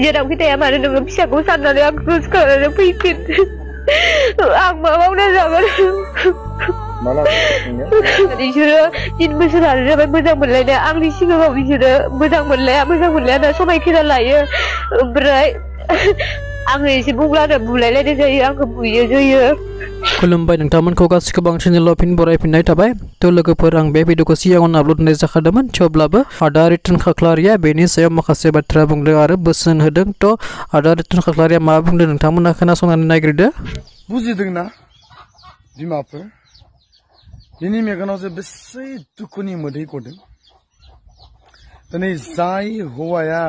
जेरावखि थाया मानो नोङो फिसाखौ साननानै आंखौ गोसोखांनानै फैफिन आं मा मावना जागोन बिसोरो 3 बोसोरानो जाबाय मोजां मोनलायनाय आंनि सिगाङाव बिसोरो मोजां मोनलाया होनना समायखेरा लायो ओमफ्राय आङो एसे बुंब्लानो बुलायलायनाय जायो आंखौ बुयो जोयो खुलुमबाय नोंथांमोनखौ गासिखौबो आं चेनेलाव फिन बरायफिननाय थाबाय थ' लोगोफोर आं बे भिडिअखौ सिगाङावनो आपल'ड होनाय जाखादोंमोन थेवब्लाबो आदा रिटन खाख्लारिया बेनि सायाव माखासे बाथ्रा बुंदों आरो बोसोन होदों थ' आदा रिटन खाख्लारिया मा बुंदों नोंथांमोना खोनासंनानै नायग्रोदो बुजिदोंना बिमाफोर बिनि मेगनाव जे बेसे दुखुनि मोदै गदों दिनै जाय हौवाया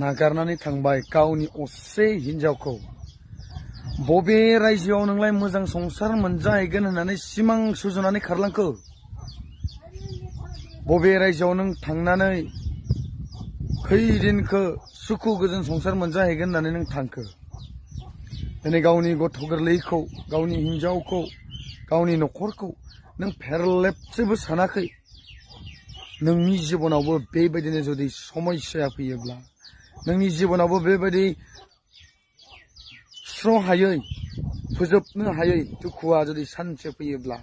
नागारनानै थांबाय गावनि असे हिनजावखौ बबे रायजोआव नोंलाय मोजां संसार मोनजाहैगोन होननानै सिमां सुजुनानै खारलांखो बबे रायजोआव नों थांनानै खैदिनखो सुखु गोजोन संसार मोनजाहैगोन होननानै नों थांखो दिनै गावनि गथ' गोरलैखौ गावनि हिनजावखौ गावनि न'खरखौ नों फेरलेबसेबो सानाखै नोंनि जिबनावबो बेबायदिनो जुदि समस्या फैयोब्ला नोंनि जिबनावबो बेबायदि स्र' हायै फोजोबनो हायै दुखुआ जुदि सानसे फैयोब्ला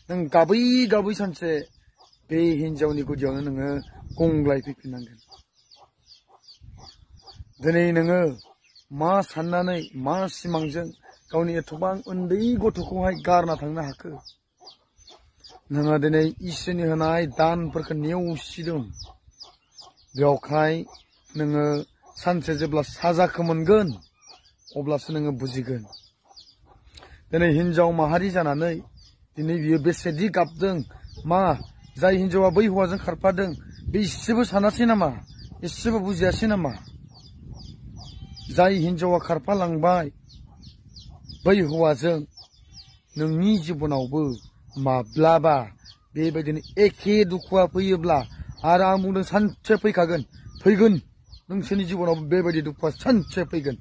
नों गाबै गाबै सानसे बे हिनजावनि गुदियावनो नोङो गंग्लाय फैफिननांगोन दिनै नोङो मा साननानै मा सिमांजों गावनि एथबां उन्दै गथ'खौहाय गारना थांनो हाखो नोङो दिनै इसोरनि होनाय दानफोरखौ नेवसिदों बेवहाय नोङो सानसे जेब्ला साजाखौ मोनगोन अब्लासो नोङो बुजिगोन दिनै हिनजाव माहारि जानानै दिनै बियो बेसेदि गाबदों मा जाय हिनजावा बै हौवाजों खारफादों बे एसेबो सानासै नामा एसेबो बुजियासै नामा जाय हिनजावा खारफालांबाय बै हौवाजों नोंनि जिबनावबो माब्लाबा बेबायदिनो एखे दुखुआ फैयोब्ला आरो आं बुंदों सानसे फैखागोन फैगोन नोंसोरनि जिबनावबो बेबायदि दुखुआ सानसे फैगोन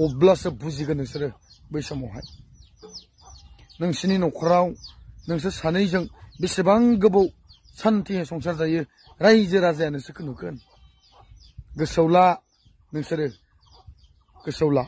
अब्लासो बुजिगोन नोंसोरो बै समावहाय नोंसोरनि न'खराव नोंसोर सानैजों बेसेबां गोबाव सान्थियै संसार जायो रायजो राजाया नोंसोरखौ नुगोन गोसोआव ला नोंसोरो गोसोआव ला